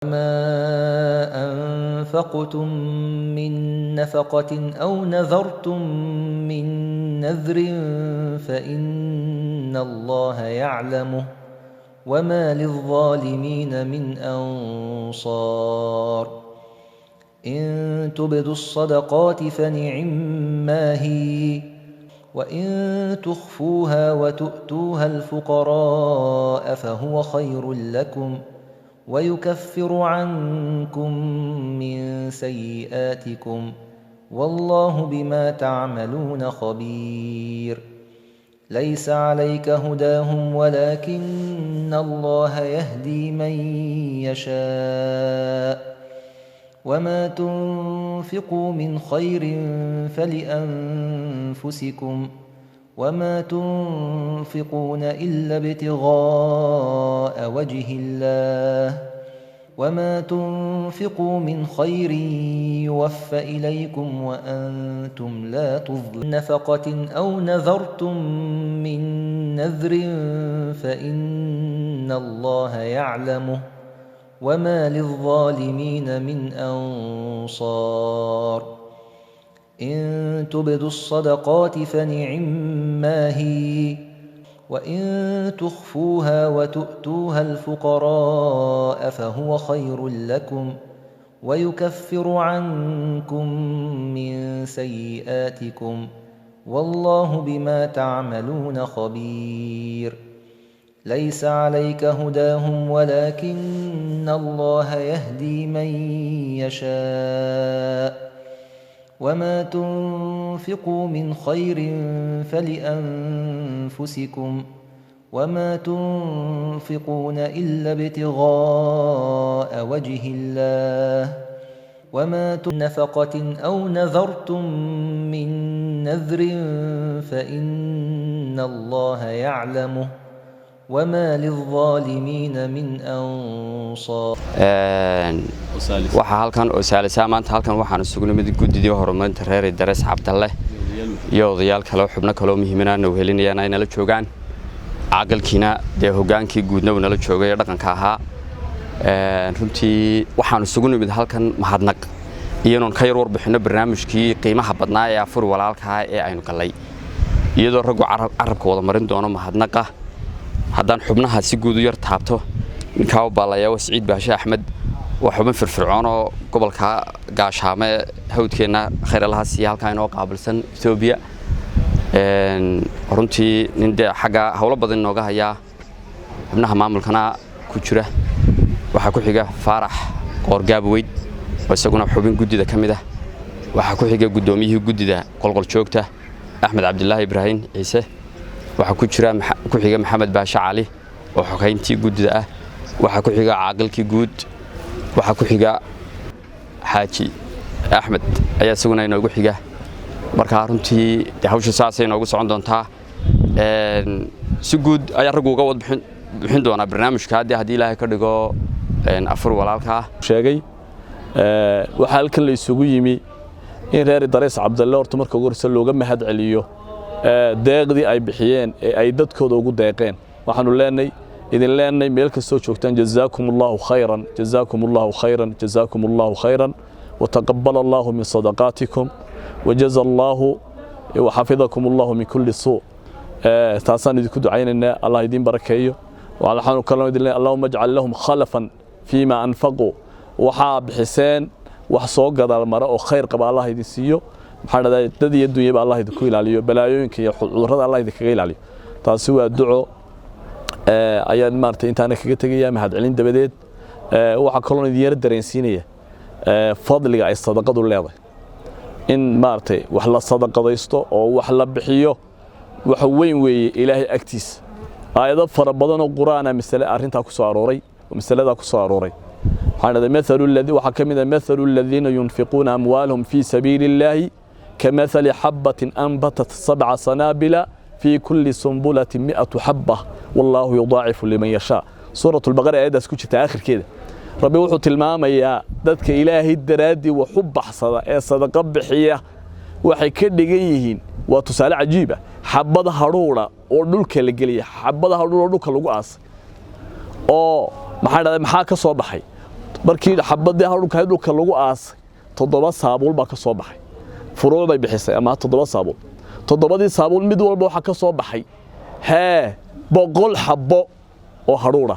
وما أنفقتم من نفقة أو نذرتم من نذر فإن الله يعلمه وما للظالمين من أنصار. إن تبدوا الصدقات فنعما هي وإن تخفوها وتؤتوها الفقراء فهو خير لكم ويكفر عنكم من سيئاتكم والله بما تعملون خبير. ليس عليك هداهم ولكن الله يهدي من يشاء. وما تنفقوا من خير فلأنفسكم وما تنفقون إلا ابتغاء وجه الله. وما تنفقوا من خير يوف إليكم وأنتم لا تظلمون. نفقة أو نذرتم من نذر فإن الله يعلمه وما للظالمين من أنصار. إن تبدوا الصدقات فنعما هي وإن تخفوها وتؤتوها الفقراء فهو خير لكم ويكفر عنكم من سيئاتكم والله بما تعملون خبير. ليس عليك هداهم ولكن الله يهدي من يشاء. وما تنفقوا من خير فلأنفسكم وما تنفقون إلا ابتغاء وجه الله. وما نفقة أو نذرتم من نذر فإن الله يعلمه وما للظالمين من أنصار. Waxaa halkan oo saalisaa maanta halkan waxaan isugu nimid guddidii horumarinta reer Darees Cabdalle iyo odayaal kale, xubno kale oo muhiimana u helinayaan ay nala joogaan. Caaqilkiina dee hogaankii guudna uu nala joogay ee dhaqanka ahaa. Runtii waxaan isugu nimid halkan mahadnaq iyo inuun ka yar warbixinno barnaamijkii qiimaha badnaa ee afur walaalkaa ee aynu gallay, iyadoo raggu carabka wada marin doono mahadnaqa. Haddaan xubnaha si guud u yar taabto, ninkaa u baalayaa waa Siciid Baashe Axmed, waa xubin firfircoon oo gobolka Gaashaame hawdkeenna khayr allaha siiya halkaa inoo qaabilsan Etoobiya. Runtii nin dee xagga howlo badan inooga hayaa, xubnaha maamulkana ku jira. Waxaa ku xiga Faarax Qoorgaabaweyd oo isaguna xubin guddida ka mid ah. Waxaa ku xiga guddoomiyihii guddida qolqol joogta, Axmed Cabdilaahi Ibraahim Ciise. Waxaa ku jira ku xiga Maxamed Baashe Cali oo xogayntii guddida ah. Waxaa ku xiga caaqilkii guud. Waxaa ku xiga Xaaji Axmed ayaa isaguna inoogu xiga. Markaa runtii hawsha saasay inoogu socon doontaa. Si guud ayaa raggu uga wad bixin doonaa barnaamijka haddii Ilaahay ka dhigo afur walaalkaa. Sheegay waxaa halkan la isugu yimi in reer Darees Cabdalle horta marka ugu horreysa looga mahad celiyo deeqdii ay bixiyeen ee ay dadkooda ugu deeqeen. Waxaanu leenay idin leenay meel kastoo joogtaan: jazaakum Allahu khayran, jazaakum Allahu khayran, jazaakum Allahu khayran, wataqabbal Allahu min sadaqaatikum, wajaza Allahu waxafidakum Allahu min kulli suu. Taasaan idinku ducaynaynaa, Allah idiin barakeeyo. Waxaanu kaloo idin leenahay: Allahumma ajcal lahum khalafan fiima anfaquu. Waxaa bixiseen wax soo gadaal mara oo khayr qaba Allah idin siiyo. Maxaa dhahdaa, dad iyo dunyaba Allah idinku ilaaliyo, balaayooyinka iyo cudurrada Allah idinkaga ilaaliyo. Taasi waa duco ayaan maaragtay intaana kaga tegaya mahadcelin dabadeed. Waxaa kaloo idin yar dareensiinaya fadliga ay sadaqadu leedahay, in maaragtay wax la sadaqadaysto oo wax la bixiyo waxa weyn weeye Ilaahay agtiisa. Aayado fara badan oo Qur'aana masale arrintaa ku soo arooray, masaladaa ku soo arooray. Waxaan dhahday mathalu alladhi, waxaa ka mid ah mathalu alladhiina yunfiquuna amwaalahum fii sabiili illaahi kamathali xabbatin anbatat sabca sanaabila fii kulli sumbulatin 100 xabba wallaahu yudaacifu liman yashaa. Suuratu Albaqara aayaddaas ku jirta aakhirkeeda, Rabbi wuxuu tilmaamayaa dadka Ilaahay daraaddii wax u baxsada ee sadaqa bixiya waxay ka dhigan yihiin, waa tusaale cajiib ah, xabad hadhuudha oo dhulka la geliya, xabada hadhuudha oo dhulka lagu aasay oo maxaa dhahday, maxaa ka soo baxay? Markii xabadii hadhuudhka dhulka lagu aasay, 7 saabuul baa ka soo baxay. Furuuc bay bixisay ama 7 saabuul. 7dii saabuul mid walba waxa ka soo baxay 100 xabbo oo hadhuudha.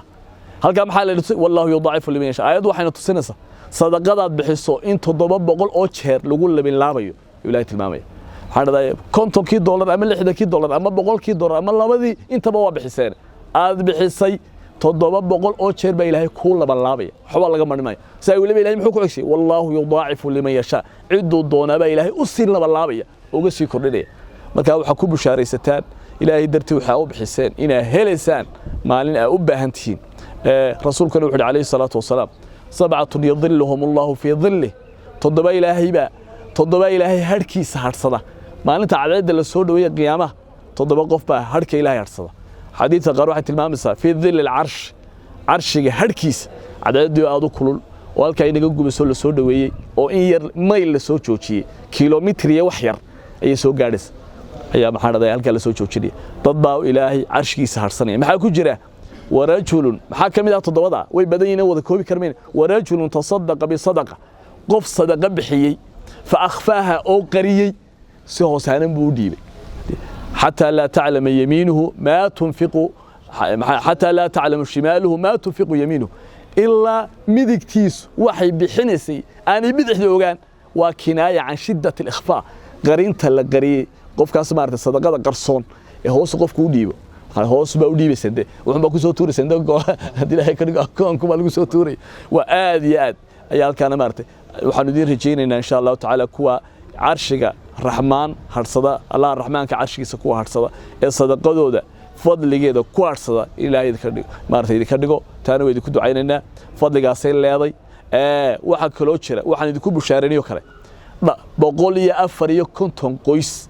Halkaa maxaa la yidhi? Wallaahu yudaacifu liman yashaa. Aayaddu waxayna tusinaysaa sadaqadaad bixiso in 700 oo jeer lagu labinlaabayo. Ilaahay tilmaamaya, waxaan dhahdaa 50kii dollar ama 60kii dollar ama 100kii dollar ama labadii intaba waa bixiseen, aad bixisay 700 oo jeer baa Ilaahay kuu labanlaabaya, waxba laga marin maayo. Saa weliba Ilahay muxuu ku xigsiy? Wallaahu yudaacifu liman yashaa. Cidduu doonaabaa Ilaahay u sii labanlaabaya, uga sii kordhinaya. Marka waxaa ku bushaaraysataan Ilaahay dartii waxaa u bixiseen inaa helaysaan maalin aa u baahan tihiin. Rasuulkana wuxuu yidhi calayhi salaatu wasalaam: sabcatun yadiluhum Allahu fii dhillih. 7 Ilaahay baa, 7 Ilaahay hadhkiisa hadhsada maalinta cadceedda la soo dhoweeye qiyaamaha. 7 qof baa hadhka Ilaahay hadhsada. Xadiidka qaar waxay tilmaamaysaa fii dhilli alcarsh, carshiga hadhkiisa. Cadceeddii aad u kulul oo halkaa inaga gubayso la soo dhoweeyey oo in yar mayl la soo joojiyey, kilomitriya wax yar ayay soo gaadhaysa, ayaa maxaa dhahday halkaa la soo joojinaya. Dad baa Ilaahay carshigiisa hadhsanaya. Maxaa ku jira? Warajulun, maxaa ka mid ah 7da? Way badan yihiin, wada koobi karmayna. Warajulun tasadaqa bisadaqa, qof sadaqa bixiyey, fa akhfaaha, oo qariyey, si hoosaanan buu u dhiibay, xataa laa taclama yamiinuhu maa tunfiqu, xataa laa taclamu shimaaluhu maa tunfiqu yamiinuhu, ilaa midigtiisu waxay bixinaysay aanay bidixda ogaan. Waa kinaaya can shiddat alikhfaa, qarinta la qariyey. Qofkaas maaragtay sadaqada qarsoon ee hoos qofku u dhiibo, hoos baa u dhiibaysa de, wuxuun baa kusoo tuuraysa inta haddii Ilaahay ka dhigo akoonku baa lagu soo tuuray. Waa aad iyo aad ayaa halkaana maaragtay waxaanu idiin rajaynaynaa insha Allahu tacaala kuwa carshiga Raxmaan hadhsada, Allah Raxmaanka carshigiisa kuwa hadhsada ee sadaqadooda fadligeeda ku hadhsada, Ilaahay idinka dhigo, maaragtay idinka dhigo. Taana waa idinku ducaynaynaa, fadligaasay leeday. Waxaa kaloo jira, waxaan idinku bushaaraynayo kale, 154 qoys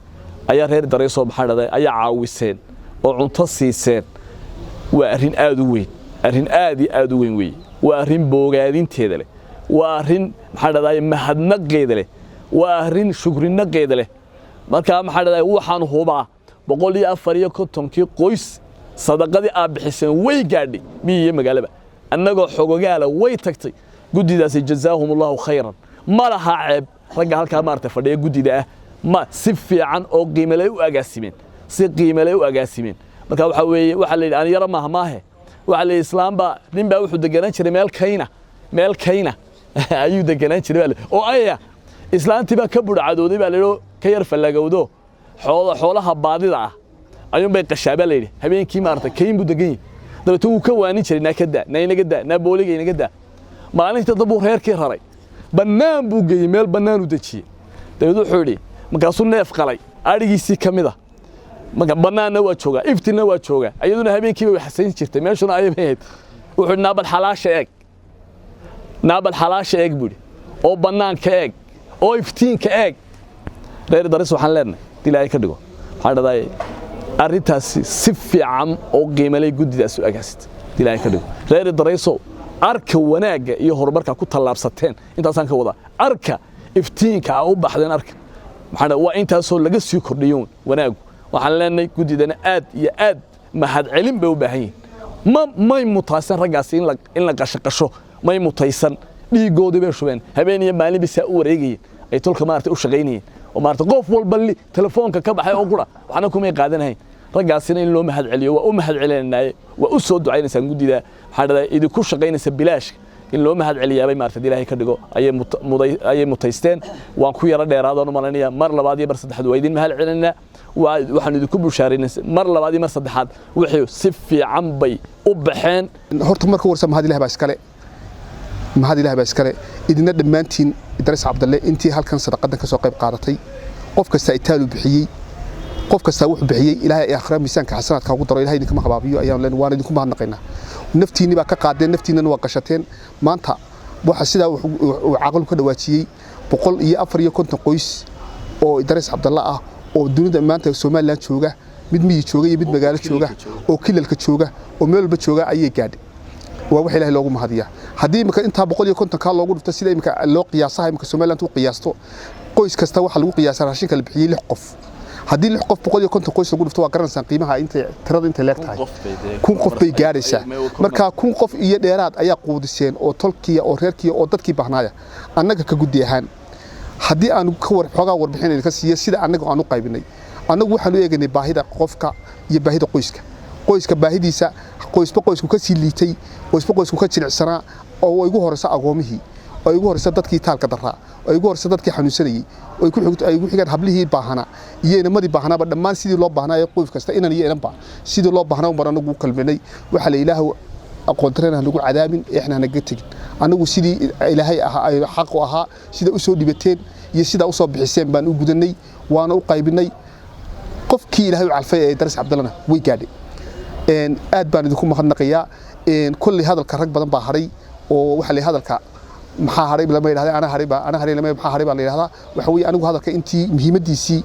ayaa reer Dareysoo maxaa dhahday ayaa caawiseen oo cunto siiseen. Waa arrin aad u weyn, arrin aad iyo aad u weyn weeye. Waa arrin boogaadinteeda leh, waa arrin maxaa dhahday mahadnaqeeda leh, waa arrin shukrinaqeeda leh. Markaa maxaa dhahday waxaan hubaa 154kii qoys sadaqadii aad bixiseen way gaadhay miyi iyo magaalaba, annagoo xogogaala way tagtay. Guddidaasi jazaahum Allahu khayran, ma laha ceeb. Ragga halkaa maaragtay fadhiya guddida ah ma si fiican oo qiimale u agaasimeen, si qiimale u agaasimeen. Marka waxa weeye, waxaa la yidhi aan yaro maaha maahe, waxaa la yidhi islaam baa nin baa wuxuu deganaan jiray meel kayna, meel kayna ayuu deganaan jiray baa oo aya islaantii baa ka budhcadooday baa la yidhi, ka yar fallagowdo xoolaha baadida ah ayuun bay qashaa baa la yidhi. Habeenkii maaragtay kayn buu degan yahay. Dabeetna wuu ka waanin jiray: naa ka daa, naa inaga daa, naa booliga inaga daa. Maalinta dab buu reerkii raray, bannaan buu geeyey, meel bannaan u dejiyey. Dabeed wuxuu yidhi, markaasuu neef qalay adhigiisii ka mid a. Marka bannaanna waa joogaa, iftinna waa joogaa, iyaduna habeenkii bay xasayn jirtay, meeshuna ayay bay ahayd. Wuxuu yidhi: naabal xalaasha eeg, naabal xalaasha eeg buu yidhi, oo bannaanka eeg oo iftiinka eeg. Reer Daris waxaan leenahay, Ilaahay ka dhigo, maxaa dhahday arrintaasi si fiican oo qiimalay guddidaas u agaasitay. Ilaahay ka dhigo, reer Daraysow, arka wanaagga iyo horumarka ku tallaabsateen. Intaasaan ka wadaa, arka iftiinka a u baxdeen, arka maxaa waa intaasoo laga sii kordhiyo wanaagu. Waxaan leenahay guddidana aad iyo aad mahadcelin bay u baahan yihiin. Ma may mutaysan raggaasi in la qashaqasho, may mutaysan. Dhiigoodii bay shubeen, habeen iyo maalin bay saa u wareegayeen, ay tolka maaragtay u shaqaynayeen, oo maaragtay qof walba li telefoonka ka baxay oo qura waxna kumay qaadanahayn. Raggaasina in loo mahad celiyo waa u mahad celinaynaye, waa u soo ducaynaysaan guddida maxaa dhahdaa idinku shaqaynaysa bilaashka. In loo mahad celiyaabay maaragtay Ilaahay ka dhigo ayay mutaysteen. Waan ku yaro dheeraadaan u malaynayaa. Mar labaad iyo mar saddexaad waa idin mahad celinaynaa. Waxaan idinku bushaaraynaa mar labaad iyo mar saddexaad, wixii si fiican bay u baxeen. Horta marka warsa mahad Ilaah baa iskale, mahad Ilaah baa iskale. Idina dhammaantiin Idris Cabdalle, intii halkan sadaqadan ka soo qayb qaadatay, qof kasta itaalu bixiyey, qof kasta wuxuu bixiyey, Ilaahay ay aakhira miisaanka xasanaadka ugu daro, Ilaahay idinkama habaabiyo ayaan leenahay. Waan idinku mahadnaqaynaa. Naftiinni baa ka qaadeen, naftiinnana waa gashateen. Maanta waxa sidaa uu caaqil ka dhawaajiyey 154 qoys oo Idris Cabdalle ah oo dunida maanta Somaliland jooga, mid miyi jooga iyo mid magaalo jooga, oo kilalka jooga, oo meel walba jooga ayay gaadhay. Waa wax Ilaahay loogu mahadiyaa. Haddii imika intaa 150 kaa loogu dhufto, sida imika loo qiyaasaha imika Somaliland u qiyaasto, qoys kasta waxa lagu qiyaasaa raashinka la bixiyey 6 qof. Haddii lix qof 150 qoys lagu dhufto, waa garanaysaan qiimaha intay tirada intay leeg tahay. 1000 qof bay gaadhaysaa. Marka 1000 qof iyo dheeraad ayaa quudiseen oo tolkiya oo reerkiya oo dadkii bahnaaya. Annaga ka guddi ahaan, haddii aanu ka war xoogaa warbixin idinka siiyo sida annaga aan u qaybinay, annagu waxaanu eegaynay baahida qofka iyo baahida qoyska, qoyska baahidiisa, qoysba qoysku ka sii liitay, qoysba qoysku ka jilicsanaa, oo igu horeysa agoomihii, oo igu horeysa dadkii taalka daraa, oo igu horeysa dadkii xanuunsanayay, oo ay ku xigaan hablihii baahanaa iyo inamadii baahnaaba. Dhammaan sidii loo baahnaa ee qoys kasta, inan iyo inanba, sidii loo baahnaa baan anagu u kalminay. Waxaa la Ilaahu aqoon darrena lagu cadaabin, eexna hanaga tegin. Annagu sidii Ilaahay ahaa ay xaq u ahaa, sida u soo dhibateen iyo sidaa u soo bixiseen baan u gudanay, waana u qaybinay. Qofkii Ilaahay u calfay ee Daris Cabdallana way gaadhay. Aad baan idinku mahadnaqayaa. Kolley hadalka rag badan baa hadhay, oo waxa la hadalka maxaa hadhay lama yidhahda, ana hadhay baa ana hadhay lama maxaa hadhay baa la yidhahdaa. Waxa weeye, anigu hadalka intii muhiimaddiisii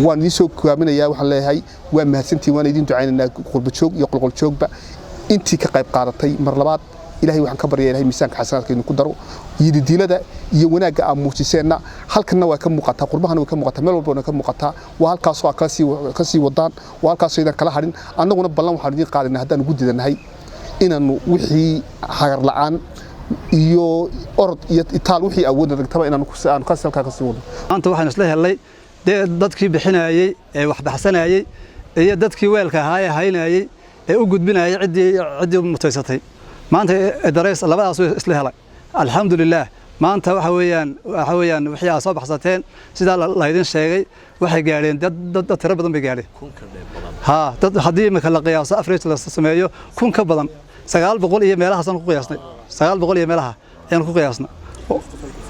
waan idiin soo kaaminayaa. Waxaan leeyahay waa mahadsantiin, waan idiin ducaynaynaa, qurbo joog iyo qolqol joogba intii ka qayb qaadatay. Mar labaad Ilaahay waxaan ka baryaa Ilaahay miisaanka xasanaadka idinku daro. Yididiilada iyo wanaagga aad muujiseenna halkanna waa ka muuqataa, qurbahana way ka muuqataa, meel walbana way ka muuqataa. Waa halkaasoo aad ka sii wadaan, waa halkaasoo idan kala hadhin. Annaguna ballan waxaan idiin qaadaynaa, haddaanu guddidanahay, inaanu wixii hagar la'aan iyo orod iyo itaal wixii awoodna ragtaba inaanu aanu halkaa ka sii wadno. Maanta waxaanu isla helnay dee dadkii bixinayey ee wax baxsanayey iyo dadkii weelka ahaa ee haynayey ee u gudbinayay ciddii mutaysatay. Maanta Dareys labadaas way isla helay, alxamdulilaah. Maanta waxa weeyaan wixii aad soo baxsateen, sidaa laydin sheegay, waxay gaadheen dad tiro badan bay gaadheen. Ha, dad haddii imika la qiyaaso, average la sameeyo, 1000 ka badan, 900 iyo meelahaasaan ku qiyaasnay, 900 iyo meelaha ayaan ku qiyaasnay.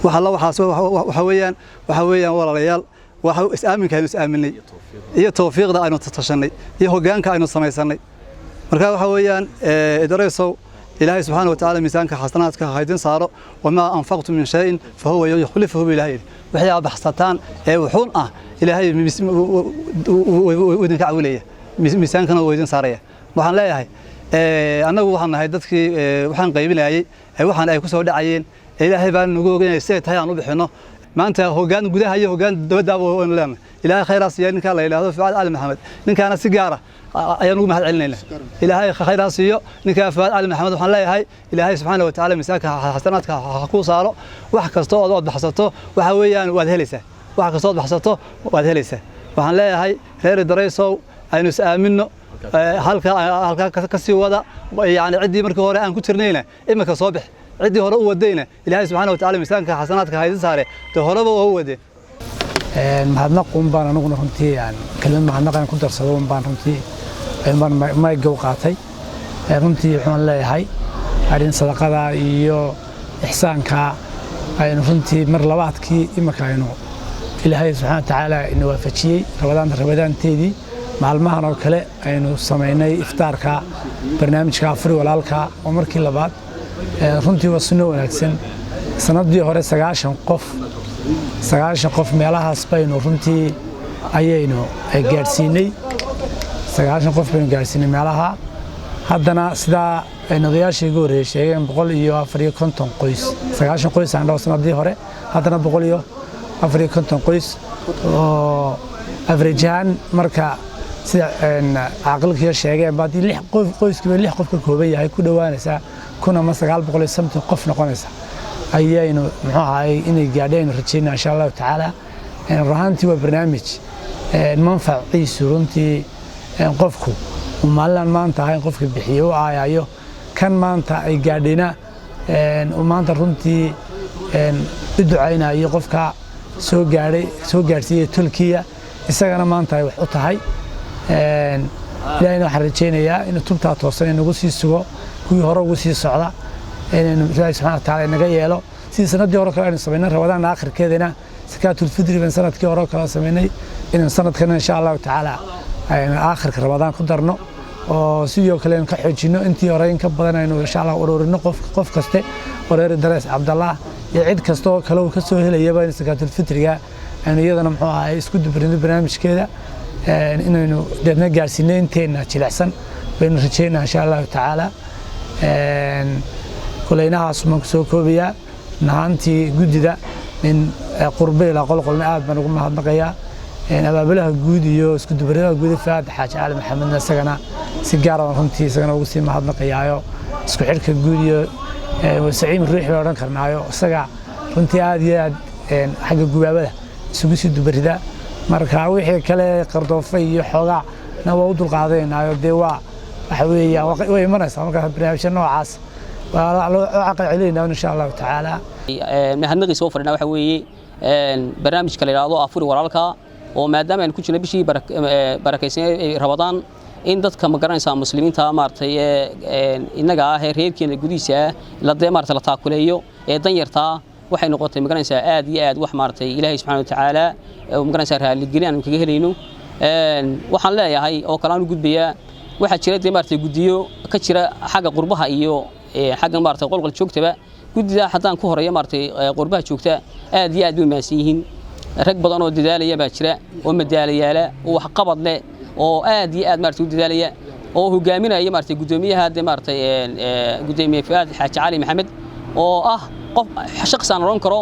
Waxa la waxaas waxa weeyaan, walaalayaal, waxa is-aaminka aynu is-aaminay iyo tawfiiqda aynu tashanay iyo hoggaanka aynu samaysanay. Marka waxa weeyaan, Idareysow, Ilaahay subxaana watacaala miisaanka xasanaadka ha idin saaro. "وما أنفقتم من شيء فهو يخلفه" bu Ilahay yidhi. Wixii aad baxsataan ee wuxuun ah, Ilaahay wuu idinka cawilaya, miisaankana wuu idin saaraya. Waxaan leeyahay, annagu waxaan nahay dadkii waxaan qaybinayay ee waxaan ay ku soo dhacayeen. Ilaahay baan nagu ogeynaya siday tahay aan u bixinno. Maanta hoggaan gudaha iyo hoggaan dabaddaaba waynu leenahay. Ilaahay khayraa siiya ninkaa la yidhaahdo Fucaad Cali Maxamed. Ninkaana si gaara ayaan ugu mahad celinaynaa. Ilaahay khayraa siiyo ninkaa Fucaad Cali Maxamed. Waxaan leeyahay, Ilaahay subxaana wa tacaala miisaanka xasanaadka ha kuu saaro. Wax kasta oo ood baxsato, waxa weeyaan waad helaysaa. Wax kasta ood baxsato waad helaysaa. Waxaan leeyahay, reer Daraysow, aynu is aaminno, halkaa ka sii wada. Yani ciddii markii hore aan ku jirnayna iminka soo bix, ciddii hore u wadayna Ilaahay subxaana wa tacaala miisaanka xasanaadka ha idin saare. Dee horeba waa u wadeen. Mahadnaq un baan aniguna runtii aan kelmad mahadnaq aan ku darsado un baan runtii baan mayga u qaatay. Runtii waxaan leeyahay, arrin sadaqada iyo ixsaanka aynu runtii mar labaadkii iminka aynu Ilaahay subxaana wa tacaala ina waafajiyey Rabadaanta, Rabadaanteedii maalmahan oo kale aynu samaynay iftaarka, barnaamijka Afuri Walaalka, oo markii labaad. Runtii waa sunno wanaagsan. Sanadii hore 90 qof, 90 qof meelahaas baynu runtii ayaynu gaadhsiinay, 90 qof baynu gaadhsiinay meelaha. Haddana sidaa ay odayaashii igu horreeyey sheegeen, 154 qoys, 90 qoys aan dhaho sanadii hore, haddana 154 qoys oo average ahaan marka sida caaqilkiiyo sheegeen ba, haddii lix qof qoyskiiba lix qof ka kooban yahay, ku dhowaanaysaa 1000 ama 900 iyo something qof noqonaysa ayaynu muxuu ahaay inay gaadheen rajaynaa, insha Allahu tacaala. Run ahaantii waa barnaamij manfaciisu runtii qofku uu maalinaan maanta ahayn qofka bixiye u aayayo, kan maanta ay gaadhina uu maanta runtii u ducaynayo qofka soo gaadhay, soo gaadhsiiyey tolkiya, isagana maanta ay wax u tahay. Ilaahayna waxaan rajaynayaa inuu tubtaa toosan inagu sii sugo, kuwii hore ugu sii socda inaynu Ilaahay subxana wa tacaala inaga yeelo. Sidii sanadii hore kale aynu samaynay Rabadaan aakhirkeedana, sakaatulfidri baan sanadkii hore kale samaynay, inaynu sanadkana insha Allahu tacaala aynu aakhirka Rabadaan ku darno, oo sidoo kale aynu ka xoojino, intii hore in ka badan aynu insha Allah ururino. Qof kaste oo reer Darees Cabdallah iyo cid kasta oo kale uu ka soo helayaba in sakaatulfitriga aynu iyadana muxuu ahay isku dubrino barnaamijkeeda, inaynu deedna gaarsiino inteenna jilicsan baynu rajaynaa, insha Allahu tacaala. Kuleynahaas baan kusoo koobayaa. Nahaantii guddida min qurbe ilaa qolqolna aad baan ugu mahadnaqayaa. Abaabulaha guud iyo isku dubaradaha guud Faad Xaaji Cali Maxamedna isagana si gaar ah runtii isagana ugu sii mahadnaqayaayo. Isku xidhka guud iyo saciim ruuxi baan odhan karnaayo, isaga runtii aad iyo aad xagga gubaabada isugu sii dubarida. Marka wixii kale qardoofa iyo xoogaa na waa u dulqaadanaynayo, dee waa waxa weeyaan way imanaysaa. Marka barnaamijya noocaas waa loo caqal celinaynaa insha Allahu tacaala. Mahadnaqiisa oo fadhina waxa weeye barnaamijka la yidhaahdo Afuri Walaalka, oo maadaama aynu ku jirno bishii barakaysan ee Ramadaan, in dadka ma garanaysaa muslimiinta maaragtay ee innaga ah ee reerkeena gudihiisa ah la dee maaragtay la taakuleeyo ee danyartaa, waxay noqotay ma garanaysaa aad iyo aad wax maaragtay Ilaahay subxaana watacaala ma garanaysaa raalligelin aanu kaga helayno. Waxaan leeyahay oo kale aan u gudbayaa, waxaa jira dee maaragtay guddiyo ka jira xagga qurbaha iyo xagga maaragtay qolqol joogtaba. Guddida haddaan ku horeeyo maaragtay qurbaha joogta, aad iyo aad bay u mahadsan yihiin. Rag badan oo dadaalaya baa jira oo madaalayaala oo waxqabad leh oo aad iyo aad maaragtay u dadaalaya oo hogaaminaya maaragtay guddoomiyaha dee maaragtay guddoomiye Fuaad Xaaji Cali Maxamed, oo ah qof shaqsi aan odhan karo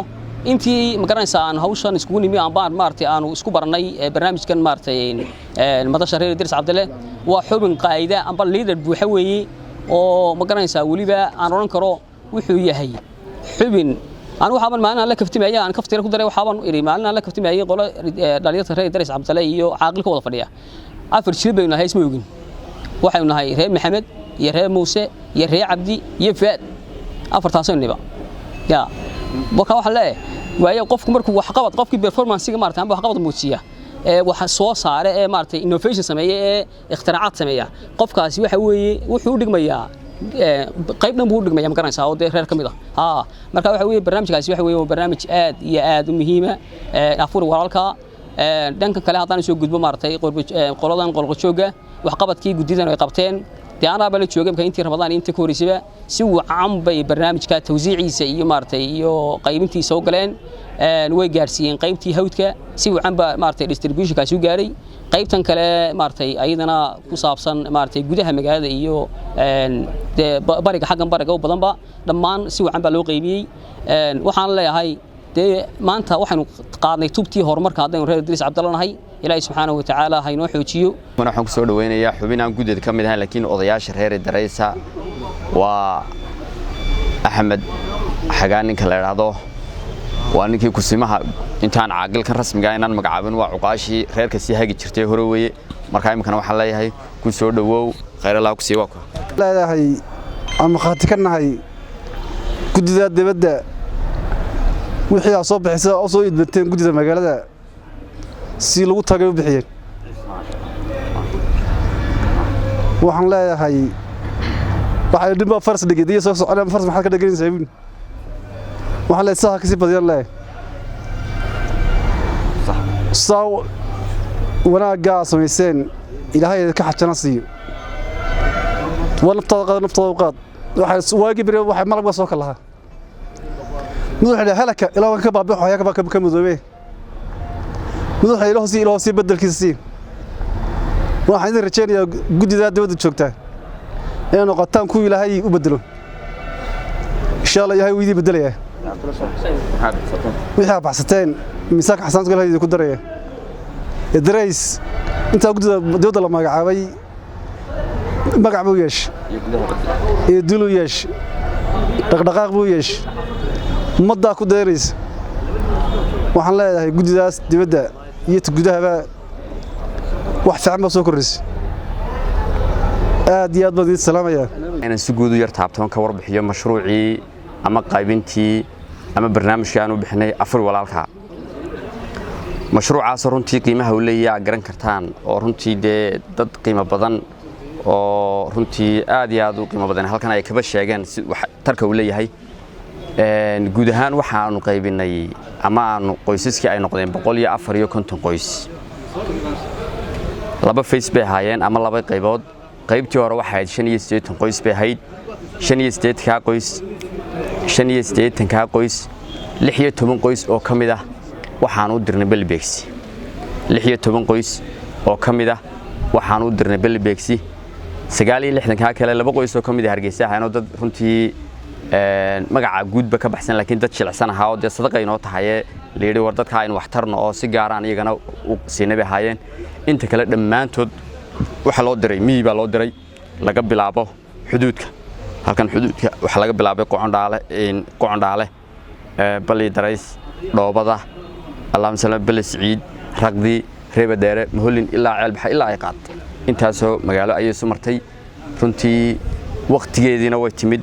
intii ma garanaysaa aan hawshan iskugu nimi aan baan maaragtay aanu isku barannay barnaamijkan maaragtay madasha reer Idris Cabdille, waa xubin qaa'ida amba leader buuxa weeye oo ma garanaysaa weliba aan odhan karo wuxuu yahay xubin. Aan waxaaban maalin aan la kaftimayay, aan kaftira ku daray, waxaaban idhi maalin aan la kaftimayay qolo dhalinyarta reer Idris Cabdille iyo caaqilka wada fadhiya, 4 jil baynu nahay, isma ogin. Waxaynu nahay reer Maxamed iyo reer Muuse iyo reer Cabdi iyo Fuaad, afartaasaynu niba ya. Marka waxaan leeyahay waayo qofku markuu waxqabad, qofkii performance-ga maaragtay amba waxqabad muujiya ee waxa soo saare ee maaragtay innovation sameeya ee ikhtiraacad sameeya, qofkaasi waxa weeye wuxuu u dhigmayaa qayb dhan buu u dhigmaya ma garanaysaa oo dee reer ka mid ah haa. Marka waxa weeye barnaamijkaasi waxa weeye waa barnaamij aad iyo aad u muhiima, Afuri Walaalka. Dhanka kale haddaan soo gudbo maaragtay qoladan qolqojoogga, waxqabadkii guddidan ay qabteen dee anaaba la joogay marka intii Ramadaan intii ka horreysayba si wacan bay barnaamijka tawsiiciisa iyo maaragtay iyo qaybintiisa u galeen. Way gaarsiiyeen qaybtii hawdka, si wacan baa maaragtay distributionkaasi u gaaray. Qaybtan kale maaragtay ayadana ku saabsan maaragtay gudaha magaalada iyo dee bariga, xaggan bariga u badanba, dhammaan si wacan baa loo qaybiyey. Waxaan leeyahay dee maanta waxaynu qaadnay tubtii horumarka haddaynu reer Idriis Cabdalla nahay. Ilaahay subxaanahu watacaala ha inoo xoojiyo. Waxaan ku soo dhaweynayaa xubin aan guddeed ka mid ahayn laakiin odayaasha reer Idareysa, waa Axmed Xagaan ninka la idhaahdo, waa ninkii kusimaha intaan caaqilkan rasmiga inaan magacaabin, waa cuqaashii reerka sii hagi jirtay hore weeye. Marka iminkana waxaan leeyahay ku soo dhawow, khayr Allah ku sii. Waa ku leedahay aan markhaati ka nahay guddida dibadda wixii aad soo bixisay oo soo idbateen guddida magaalada si lagu tagay u bixiyeen. Waxaan leeyahay waxay dhinba faras dhigid iyo soo soconayaan, faras maxaad ka dhiganaysaa wiil? Waxaan leeyahay saha kasii badiyaan leeyahay saa wanaaggaa samayseen, Ilaahay ka xajana siiyo. Waa naftaada qaad, naftaada u qaad. Waxay waagii beri waxay malabka soo kalahaa mid wuxuu yidhi halaka ilaa waan ka baabixo ayaa ka madoobee. Mid wuxuu ilaahu sii, ilaahu sii bedelkiisa sii. Waxaan idin rajaynayaa guddidaa dibadda joogtaa inay noqotaan kuwii Ilaahay u bedelo insha Allah. Ilaahay wuu idin bedelayaa wixii aad baxsateen, miisaanka xasanaadka Ilaahay idinku daraya. Idreys intaa guddida dibadda la magacaabay magac buu yeeshay iyo dul u yeeshay, dhaqdhaqaaq buu yeeshay, ummaddaa ku dayanaysa. Waxaan leeyahay guddidaas dibadda iyo ta gudahaba wax fiican baa soo kordhisay. Aad iyo aad baan idiin salaamayaa. Inaan si guud u yar taabtoon ka warbixiyo mashruucii ama qaybintii ama barnaamijkii aan u bixinay Afur Walaalka. Mashruucaas runtii qiimaha uu leeyahay garan kartaan, oo runtii dee dad qiimo badan oo runtii aad iyo aad u qiimo badan halkan ay kaba sheegeen si tarka uu leeyahay. Guud ahaan waxaanu qaybinay ama aanu qoysaskii ay noqdeen 154 qoys. Laba face bay ahaayeen ama laba qaybood. Qaybtii hore waxay ahayd 85 qoys bay ahayd. 85-kaa qoys, 85-kaa qoys, 16 qoys oo ka mid ah waxaan u dirnay Belbeegsi. 16 qoys oo ka mid ah waxaan u dirnay Belbeegsi. 69-kaa kale laba qoys oo ka mid ah Hargeysa ahaayeen, oo dad runtii Magaca guudba ka baxsan, laakiin dad jilicsan ahaa oo dee sadaqa inoo tahaye la yidhi war dadka aynu waxtarno oo si gaaraan iyagana u siinay bay ahaayeen. Inta kale dhammaantood waxaa loo diray miyi baa loo diray, laga bilaabo xuduudka. Halkan xuduudka waxaa laga bilaabay Qocondhaale, Qocondhaale, Bali Darays, Dhoobada, Allahuma salli, Bali Siciid, Raqdi, Reebadheere, Maholin, ilaa Ceelbaxa, ilaa ay qaad. Intaasoo magaalo ayay isu martay. Runtii waqtigeediina way timid,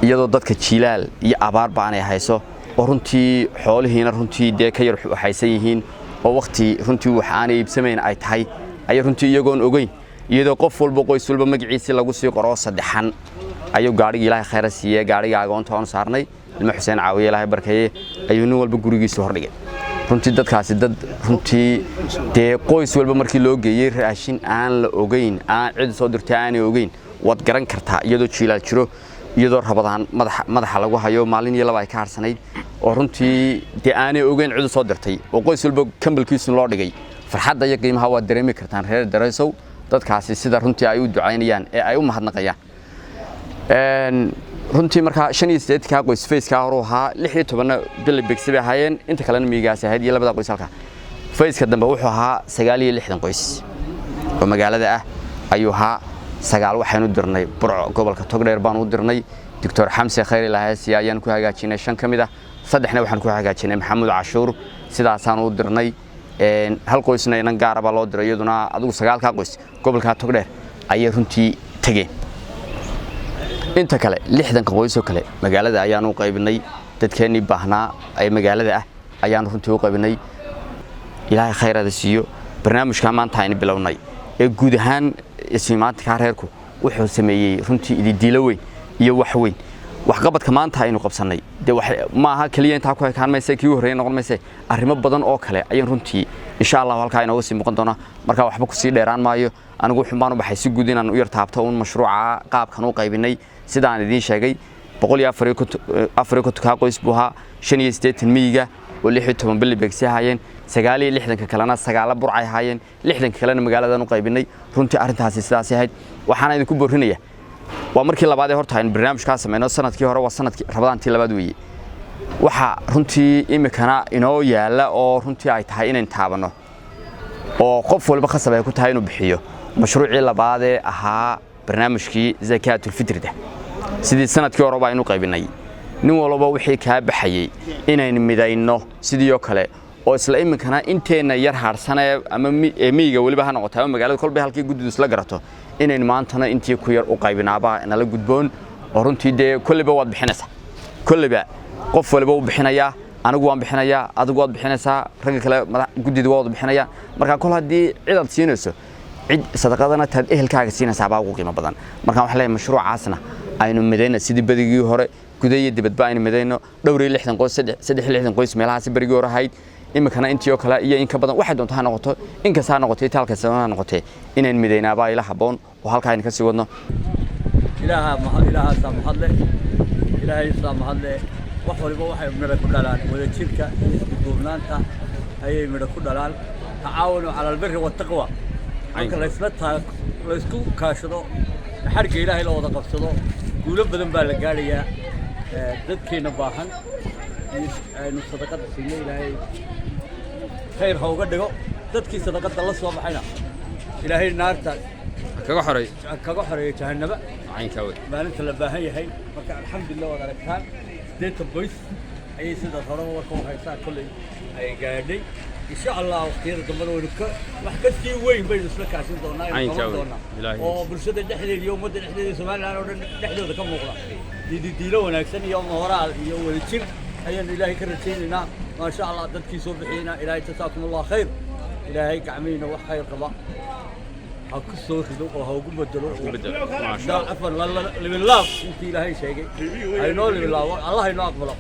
iyadoo dadka jiilaal iyo abaarba aanay hayso oo runtii xoolihiina runtii dee ka yar waxaysan yihiin oo waqti runtii wax aanay iibsamayn ay tahay, ayay runtii iyagoon ogeyn, iyadoo qof walba, qoys walba magaciisii lagu sii qoro saddexan, ayuu gaadhigii, Ilaahay khayra siiyey, gaadhiga agoonta aanu saarnay, ilma Xuseen Caawiye, Ilaahay barkeeye, ayuu nin walba gurigiisa hordhigay. Runtii dadkaasi dad runtii dee qoys walba markii loo geeyey raashin aan la ogeyn, aan cid soo dirtay aanay ogeyn, waad garan kartaa, iyadoo jiilaal jiro, iyadoo Rabadaan madaxa madaxa lagu hayo, maalin iyo laba ay ka harsanayd, oo runtii dee aanay ogeyn cid soo dirtay, oo qoys walba kambalkiisu loo dhigay, farxadda iyo qiimaha waad dareemi kartaan, reer Daraysow, dadkaasi sida runtii ay u ducaynayaan ee ay u mahadnaqayaan. Runtii markaa 85-kaa qoys phase-kaa horu ahaa, 16-na Bili Begsi bay ahaayeen, inta kalena miyigaasi ahayd iyo labada qoys halkaa. Phase-ka dambe wuxuu ahaa 69 qoys oo magaalada ah ayuu ahaa. Sagaal waxaynu dirnay Burco, gobolka Togdheer baanu u dirnay. Doctor Xamse Khayr Ilaahaysiya ayaan ku hagaajinay shan ka mid ah, saddexna waxaan ku hagaajinay Maxamuud Cashuur, sidaasaan u dirnay. Hal qoysna inan gaara baa loo diray iyaduna. Adigu sagaalkaa qoys gobolka Togdheer ayay runtii tegeen. Inta kale, 60-ka qoysoo kale, magaalada ayaanu u qaybinay. Dadkeennii baahnaa ee magaalada ah ayaanu runtii u qaybinay. Ilaahay khayraada siiyo. Barnaamijkaa maanta aynu bilownay ee guud ahaan ismaantakaa reerku wuxuu sameeyey runtii ididiilo weyn iyo wax weyn. Waxqabadka maanta aynu qabsannay dee ma aha keliya intaa ku ekaan mayse, kii u horreeyay noqon mayse, arrimo badan oo kale ayaan runtii insha Allah halkaa inooga sii muuqan doona. Marka waxba kusii dheeraan maayo. Anigu wuxuun baan u baxay si guud inaan u yar taabto uun mashruuca qaabkan u qaybinay. Sidaan idiin sheegay, 154-kaa qoys buu ahaa, 85 miyiga oo 16 Bili Beegsi ahaayeen, 69-ka kalena sagaala Burcay ahaayeen, 60-ka kalena magaaladan u qaybinay. Runtii arrintaasi sidaasay ahayd. Waxaana idinku boorrinaya, waa markii labaad ee horta aynu barnaamijkaa samayno. Sanadkii hore waa sanadkii Rabadaantii labaad weeye. Waxa runtii imikana inoo yaalla oo runtii ay tahay inaynu taabanno oo qof walba khasab ay ku tahay inuu bixiyo mashruucii labaadee ahaa barnaamijkii zakaatulfitrida. Sidii sanadkii hore baa aynu qaybinay, nin walba wixii kaa baxayey inaynu midayno sidii oo kale, oo isla iminkana inteenna yar haadhsanee ama miyiga weliba ha noqoto ama magaalada, kolbay halkii guddidu isla garato, inaynu maantana intii ku yar u qaybinaabaa nala gudboon. Oo runtii dee kolleyba waad bixinaysaa, kolleyba qof waliba u bixinayaa. Anigu waan bixinayaa, adigu waad bixinaysaa, ragga kale guddida waa wada bixinaya. Marka kol haddii cid aad siinayso, cid sadaqadana taad ehelkaaga siinaysaa baa ugu qiimo badan. Marka waxaan leeyahay, mashruucaasna aynu midayna sidii badigii hore, guda iyo dibadba aynu midayno. Dhowr iyo 60 qoys, 63 qoys meelahaasi berigii hore ahayd, iminkana intii oo kale iyo in ka badan waxay doonto ha noqoto, inkasta ha noqotay, itaalkasta ha noqotee, inaynu midaynaabaa ila habboon oo halkaa aynu ka sii wadno. Ilaaha mahad, ilaahaasaa mahadle, ilaahaysaa mahadle. Wax waliba waxay midho ku dhalaan wadajirka iyo isku duubnaanta ayay midho ku dhalaan. Tacaawanu cala albiri wattaqwa. Marka laysla taa laysku kaashado, xarga Ilaahay la wada qabsado, guulo badan baa la gaadhayaa. Dadkeenna baahan aynu sadaqada siinay, Ilaahay khayr ha uga dhigo. Dadkii sadaqada la soo baxayna Ilaahay naarta kaga xoray, kaga xoreeyo jahannaba caynkaa wey maalinta la baahan yahay. Marka alxamdulillah, waad aragtaan, 80 qoys ayay sidaas horeba warka u haysaa kolley ay gaadhay. Insha Allah waqtiyada dambena waynu ka wax ka sii weyn baynu isla kaashin doonaa, aynu Caynkaa qaban wey. doonaa Ilaahay oo bulshada dhexdeeda iyo ummadda dhexdeeda, Somaliland oo dhan dhexdooda ka muuqda diidiilo wanaagsan iyo moraal iyo wadajir ayaanu Ilaahay ka rajaynaynaa. Maasha Allah, dadkii soo bixiyeyna Ilaahay jasaakum Allah khayr. Ilaahay gacmihiina wax khayr qaba ha ku soo rido oo ha ugu bedelo. Bedelo. Maasha Afan libinlaab intii Ilaahay sheegay haynoo libinlaabo, Allah haynoo aqbalo.